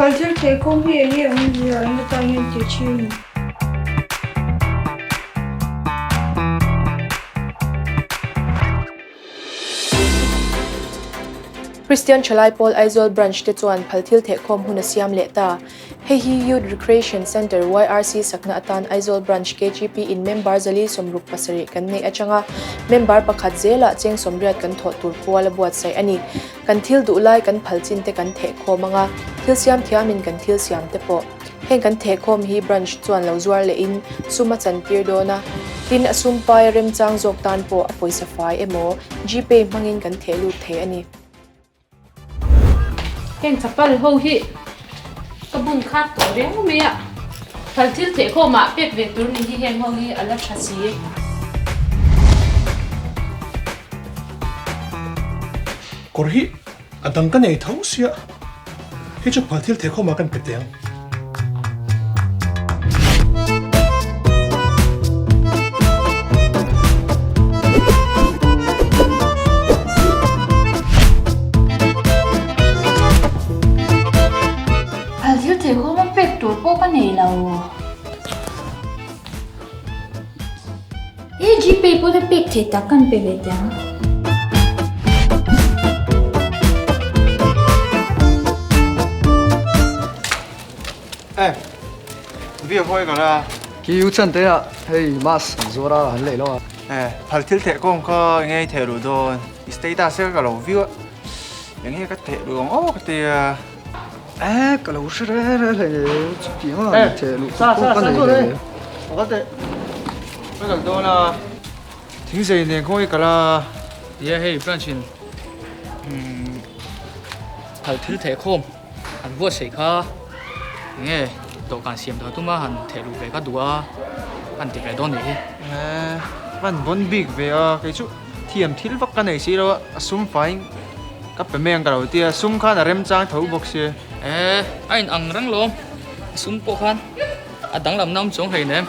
Phal thil theih khawm hi eng nge awmzia eng atan hian tih thin a ni. Christian Thalai Pawl Aizawl Branch te chuan phal thil thehkhawm hun a siam leh ta. Hei hi Youth Recreation Centre, YRC, sakna atan Aizawl Branch KGP in member 437 kan neih atanga member pakhat zelah cheng 80 kan thawh tur pual a buatsaih a ni. Kan thil duh lai kan phal chin te kan thehkhawm anga thil siam thiamin kan thil siam te pawh heng kan thehkhawm hi branch chuan lo zuar lehin sum a chantir dawn a, tin a sum pai a remchang zawk tan pawh a pawisa fai emaw Gpay hmangin kan theh lut thei a ni. Heng chapal ho hi ka bun khat tawh riau mai a, phal thil thehkhawmah pek ve tur ni hi heng ho hi a la tha si. Kawr hi a dang ka nei tho sia, hei chu phal thil thehkhawmah kan pe teh ang. Phal thil thehkhawma pek tur pawh ka nei lo. He Gpay pawn a pek theih tak kan pe ve teh ang. Eh, via hawi ka la. Ki u chan te ah hei mask an zuar a an lei lo a. Eh, phal thil theh kawng kha enge i theh luh dawn? I status ka lo view a, enge ka theh luh ang aw ka tia. Eh, ka lo hre re re hle chutiang a ni theh luh pawh ka nei hle. Ka kal teh, ka kal dawn a, thingzei nen khaw hi kal a. Tia hei branch in phal thil theh khawm an buatsaih kha enge dawhkan siam dah tuma han theh luh ve ka duh a, an ti ve dawn nih hi. Eh, van bawn bik ve a, kei chu thiam thil vak ka nei si lo a, a sum faiin Ka pe mai ang ka lo tia, sum khan a remchang tho bawk sia. Eh, a in ang reng lawm, sum pawh khan a danglam na awm chuang hlei nem.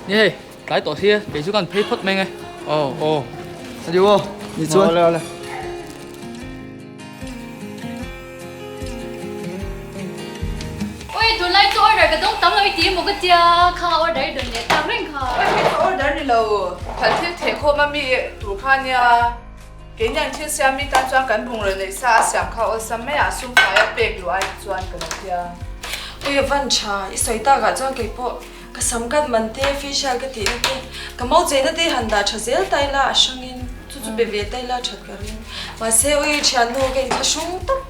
Ni hei, tlai tawh sia, kei chu kan phei phawt mai nge. Aw, aw, a diu aw, ni chuan. Awle, awle. Ui, tunlai chu order ka dawng tam lo i ti emaw ka tia, kha order i dawn leh tak reng kha. Ui, hei chu order ni lo, phal thil theh khawm a mi tur kha nia. Keini ang thil siam mi tan chuan kan bungraw neih sa a siam kha awlsam mai ah sum fai a pek luh ai te chuan ka lo tia. Ui a van tha, i sawi tak ah chuan kei pawh ka sam cut man te, facial ka tih na te, ka mau chei na te han dah tha zel ta ila a hrang in chu chu pe ve ta ila that ka ring. Mahse ui thiannu ka inthlahrung tak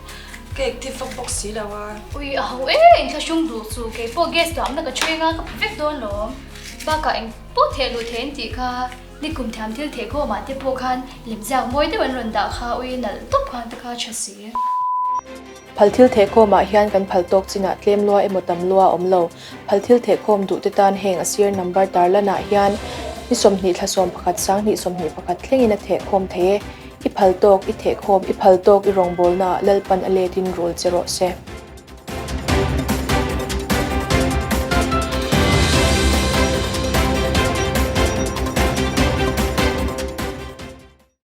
ka active vak bawk si lo a. Ui a ho e, inthlahrung duh chu kei pawh gas tuamna ka chheng a ka pe vek dawn lawm. Bakah eng pawh theh luh thei an tih kha. Nikum thiam thil theh khawmah te pawh khan lemziak mawi deuh an rawn dah kha ui nalh tawp khan te kha tha si. Phal thil theh khawmah hian kan phal tawk chinah tlem lua emaw tam lua a awm lo. Phal thil theh khawm duh te tan heng a sir number tarlanah hian ni 20 thla 11 sang hnih 21 thlengin a theh khawm thei e. I phal tawk i theh khawm, i phal tawk i rawngbawlnaah Lalpan a letin rul che rawh se.